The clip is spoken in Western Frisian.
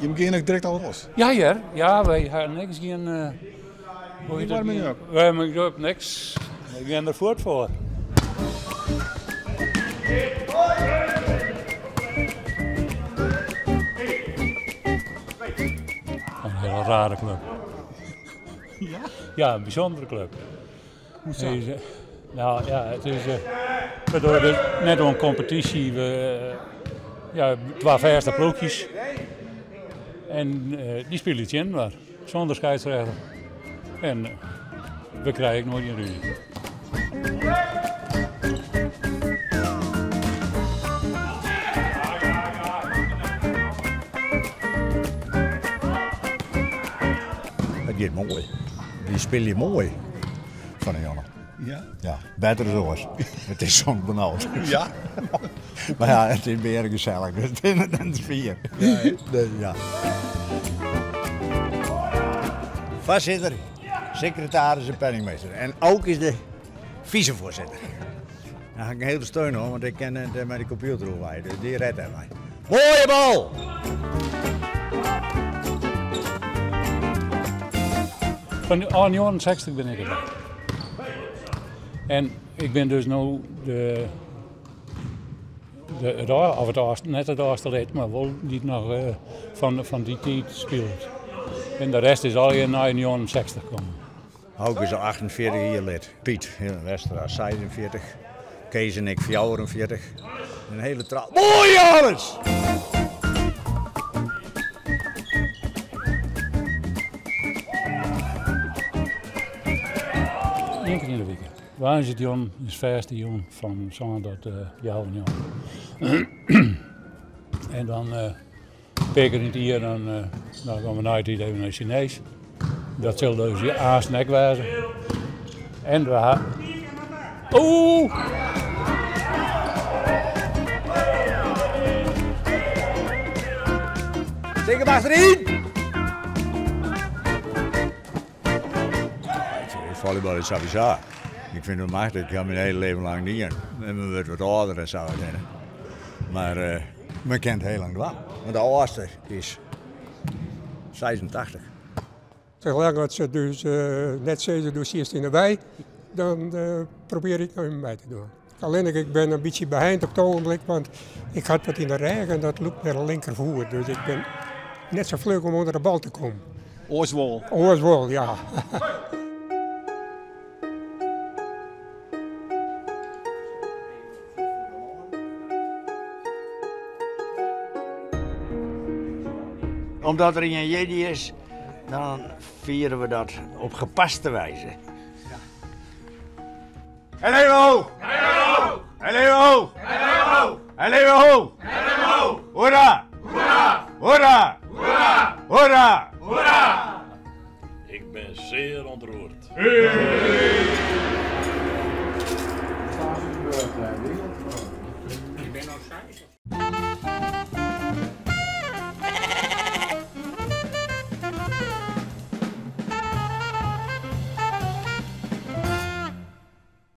Jim gean ek direkt al los? Ja hear, ja wy ha niks gjin. Hoe hjit dat? Warming up, niks. Wy gean der fuort foar. Een hele rare club. Ja? Ja, een bijzondere club. Hoe sa? Is, nou ja, het is we dogge dus net oan kompetysje. We, ja, twa fêste ploechjes. En dy spylje tsjininoar, sûnder skeidsrjochter. En we krije ek noait gjin rúzje. It giet moai. Wy spylje moai fan de Janne. Ja? Ja, better as oars. It is soms benaud. Ja? Mar ja, it is mear gesellich, dus it is net net fier. Ja, ja. Foarsitter, sekretaris en penningmeester. En ook is de vicevoorzitter. Daar ha ik in hiele steun oan, want ik kin net mei de kompjûter oerwei, dus dy redt dêrmei. Moaie bal! Fan 69 bin ik derby. En ik bin dus no de, de, it, of it âldste, net it âldste lid, mar wol dy't noch eh, fan, fan dy tiid spilet. En de rest is allegear nei 69 kommen. Hauke is al 48 jier lid, Piet Westra 46, Kees en ik 44. In hiele trou. Moai Johannes! Ien kear yn de wike. Woansdeitejûn is fêste jûn fan sân tot healwei njoggen. En dan in pear kear yn it jier dan, dan gean we neitiid even nei Sinees. Dat sil dus aanst ek wêze. En we ha. Oeh! Tik him achteryn! Volleybal is sawiesa. Ik fyn it machtich. Ik ha myn hiele leven lang dien. En men wurdt wat âlder en sa. Mar uh, men kin it hiel lang dwaan. Want de âldste is 86. Zolang dat ze dus net sizze, do stiest yn de wei, dan probearje ik noch even mei te dwaan. Allinnich ik bin in bytsje beheind op it ogenblik, want ik ha wat yn de rêch en dat lûkt nei de linkerfoet. Dus ik bin net sa fluch om ûnder de bal te kommen. Oars wol? Oars wol, ja. Omdat der ien jierdei is, dan fiere we dat op gepaste wijze. Hij leve hoog! Hij leve hoog! Hij leve hoog! Hoera! Hoera! Hoera! Ik ben zeer ontroerd.